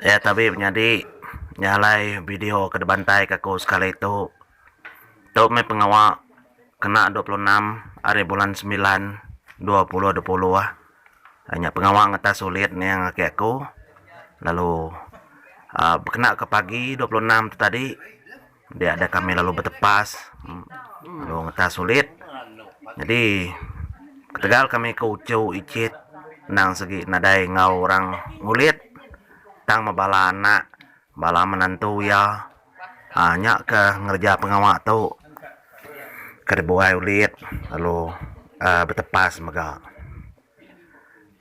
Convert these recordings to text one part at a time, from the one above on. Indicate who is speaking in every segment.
Speaker 1: Iya tabi menyadi nya alai video ke dibantai ka aku sekali tu. Tu meh pengawa kena 26 ari bulan semilan 2020 nya pengawa ngetas ulit niang aki aku lalu uhh bekena ke pagi 26 tu tadi dia da kami lalu betepas lalu ngetas ulit. Nyadi ketegal kami ke uchu ichit endang segi nadai enggau orang ngulit tang meh bala anak bala menantu iya uhh nya ke ngereja pengawa tu ke dibuai ulit lalu uhh betepas mega.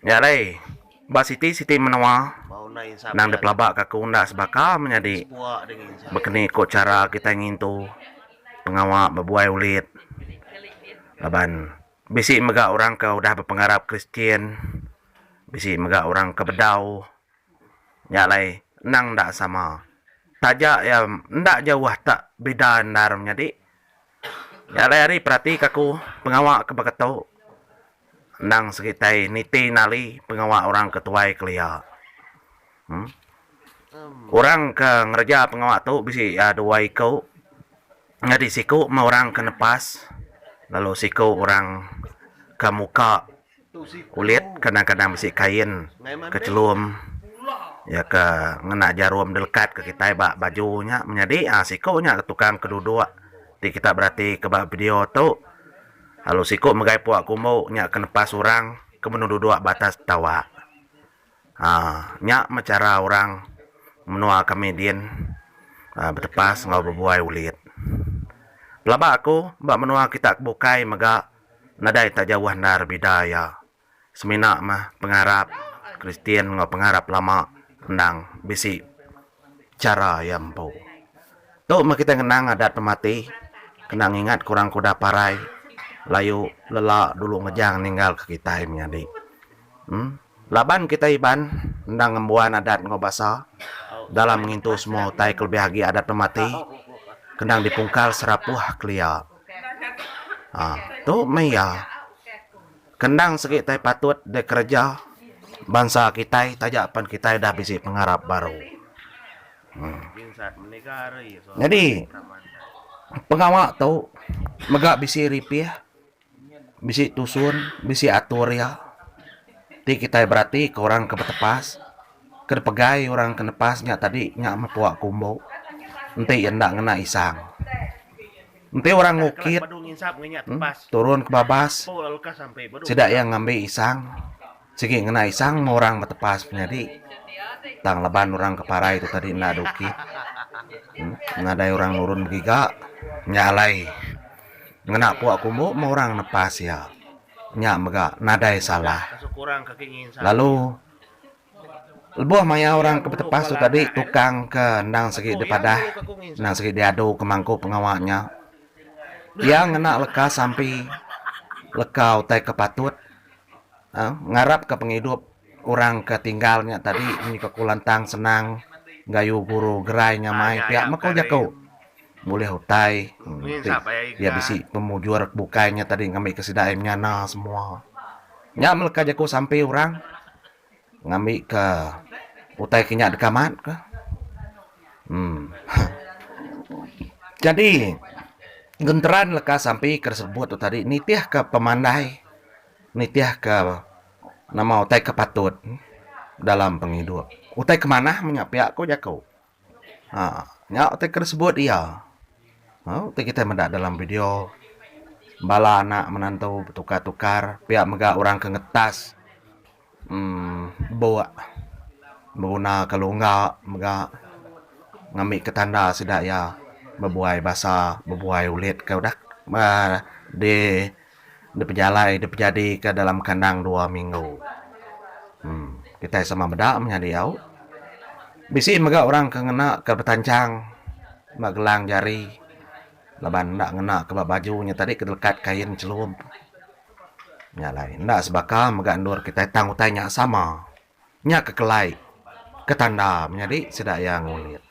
Speaker 1: Nya alai, ba siti-siti menua nang dipelaba ka aku enda sebaka menyadi bekeni ko chara kitai ngintu pengawa bebuai ulit laban bisi mega orang ke udah bepengarap Kristian, bisi mega orang ke bedau. Nya alai endang enda sama. Taja iya enda jauh tak bida endar menyadi. Nya alai ari peratika aku pengawa ke baka tu endang segi tai niti nali pengawa orang ke tuai kelia. Uhh orang ke ngereja pengawa tu bisi iya dua iku nyadi siku meh orang ke nepas lalu siku orang ke muka Kulit kadang-kadang bisi kain ke chelum iya ke ngena jarum dilekat ke kitai ba baju nya menyadi aaa siku nya tukang ke duduk ti kita berati ke ba video tu lalu siku megai pua kumbu nya ke nepas orang ke benung duduk ba atas tawak aaa nya meh chara orang menua kami din aaa betepas enggau bebuai ulit. Pelaba aku ba menua kita ke bukai mega. Nadai tak jauh endar bida iya. Semina meh pengarap Kristian enggau pengarap lama endang bisi chara iya empu. Tu meh kitai ngenang adat pemati kena ngingat ke orang ke udah parai layu lela dulu ngejang ninggalka kitai menyadi. Em Laban kitai Iban endang ngembuan adat enggau basa dalam ngintu semua utai kelebih agi adat pemati kendang dipungkal serapuh kelia. Haa tu meh iya. Kendang segi tai patut dikereja bansa kitai taja pen kitai dah bisi pengarap baru. Uhh Nyadi pengawa tu mega bisi ripih. Bisi tusun, bisi atur iya. Ti kitai berati ke orang ke betepas, ke dipegai orang ke nepas nya tadi nya meh pua kumbu enti iya enda ngena isang. Enti orang ngukit turun ke babas sida iya ngambi isang sigi ngena isang meh orang betepas menyadi tang laban orang ke parai tu tadi enda diukit nadai orang nurun begiga nya alai. Ngena pua kumbu meh orang nepas iya. Nya mega nadai salah. Lalu lebuh maya orang ke betepas tu tadi tukang ke endang sigi dipadah endang sigi diadu ke mangku pengawa nya. Iya ngena leka sampi leka utai ke patut uhh ngarap ke pengidup orang ke tinggal nya tadi nyuka ku lantang senang gayu guru gerai nyamai pia meh ku jaku. Bulih utai ti iya bisi pemujur bukai nya tadi ngambika sida iya menyana semua. Nya meleka jaku sampi orang ngambika utai ke nya deka amat ka. Uhh Jadi genteran leka sampi ke disebut tu tadi nitihka pemandai nitihka nama utai ke patut dalam pengidup. Utai ke manah menya pia ku jaku. Ha nya utai ke disebut iya. Ha utai kitai meda dalam video bala anak menantu betukar-tukar pia mega orang ke ngetas uhh buk beguna ke lungga mega ngambi ke tanda sida iya bebuai basa bebuai ulit ke udah uhh di Dipejalai dipejadika dalam kandang dua minggu. Em kitai sama meda menyadi au. Bisi mega orang ke ngena ke betanchang ba gelang jari laban enda ngena ke ba baju nya tadi ke dilekat kain chelum. Nya alai enda sebaka mega endur kitai tang utai nya sama. Nya ke kelai ke tanda menyadi sida iya ngulit.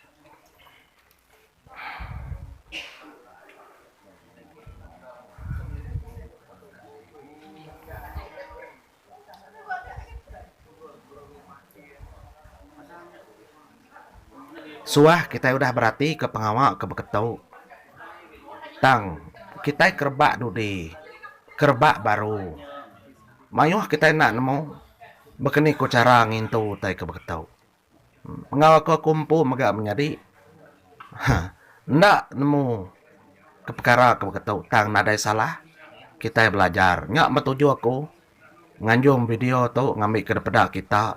Speaker 1: Suah kitai udah beratika pengawa ke beketu. Tang, kitai ke rebak dudi, ke rebak baru, mayuh kitai enda nemu baka ni ku chara ngintu utai ke beketu. Enggau aku aku empu mega menyadi enda nemu ke pekara ke beketu tang nadai salah kitai belajar. Nya meh tuju aku nganjung video tu ngambika dipeda kita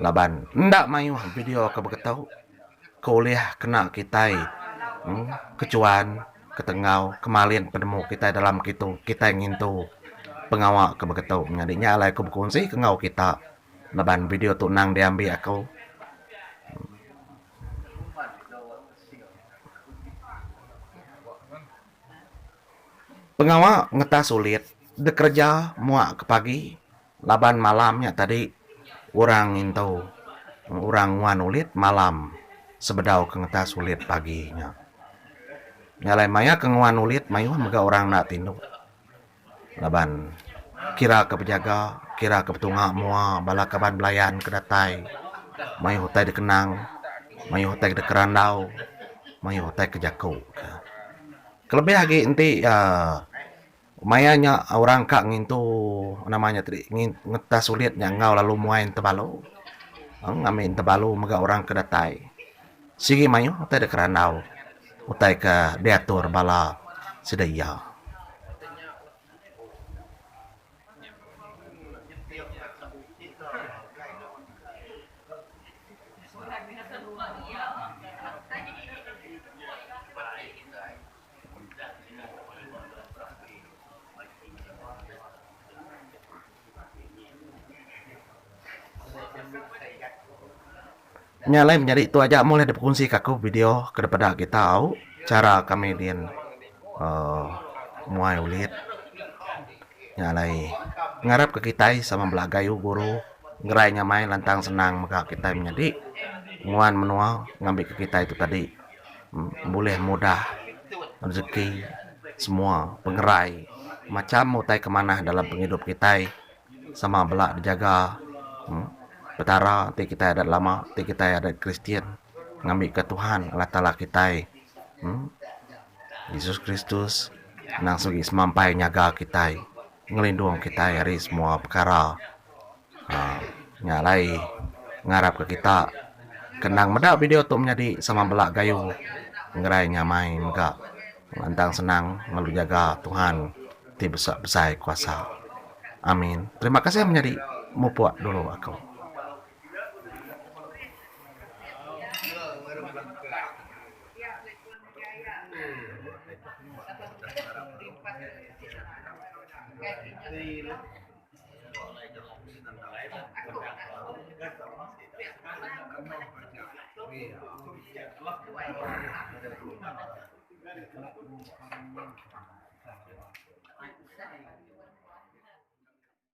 Speaker 1: laban enda mayuh video ke beketu ke ulih kena kitai kechuan ketengau kemalin penemu kitai dalam kitu kitai ngintu pengawa ke beketu nyadi nya alai aku bekunsi ke enggau kita laban video tu endang diambi aku. Pengawa ngetas ulit dikereja muak ke pagi laban malam nya tadi orang ngintu orang nguan ulit malam sebedau ke ngetas ulit pagi nya. Nya alai maya ke nguan ulit mayuh mega orang enda tinduk laban kira ke bejaga kira ke betunga mua bala kaban belayan ke datai mayuh utai dikenang mayuh utai dikerandau mayuh utai ke jaku ka. Kelebih agi enti uhh maya nya orang ka ngintu nama nya tadi ngetas ulit nya enggau lalu muai entebalu ngambi entebalu mega orang ke datai sigi mayuh utai da kerandau utai ke diatur bala sida iya. Nya alai menyadi tu aja meh ulih dipekongsi ka aku video ke daripada kita au chara kami din uhh muai ulit. Nya alai ngarap ka kitai sama bela gayu guru ngerai nyamai lantang senang mega kitai menyadi nguan menua ngambi ka kitai tu tadi bulih mudah rezeki semua pengerai macam utai ke manah dalam pengidup kitai. Sama bela dijaga Petara ti kitai adat lama ti kitai adat Kristian ngambika Tuhan Allah Taala kitai Jesus Kristus endang sigi semampai nyaga kitai ngelindung kitai ari semua pekara uhh nya alai ngarapka kita ke endang meda video tu menyadi sama bela gayu ngerai nyamai mega lantang senang lalu jaga Tuhan ti besai kuasa. Amin. Terima kasih menyadi mupuk dulu aku.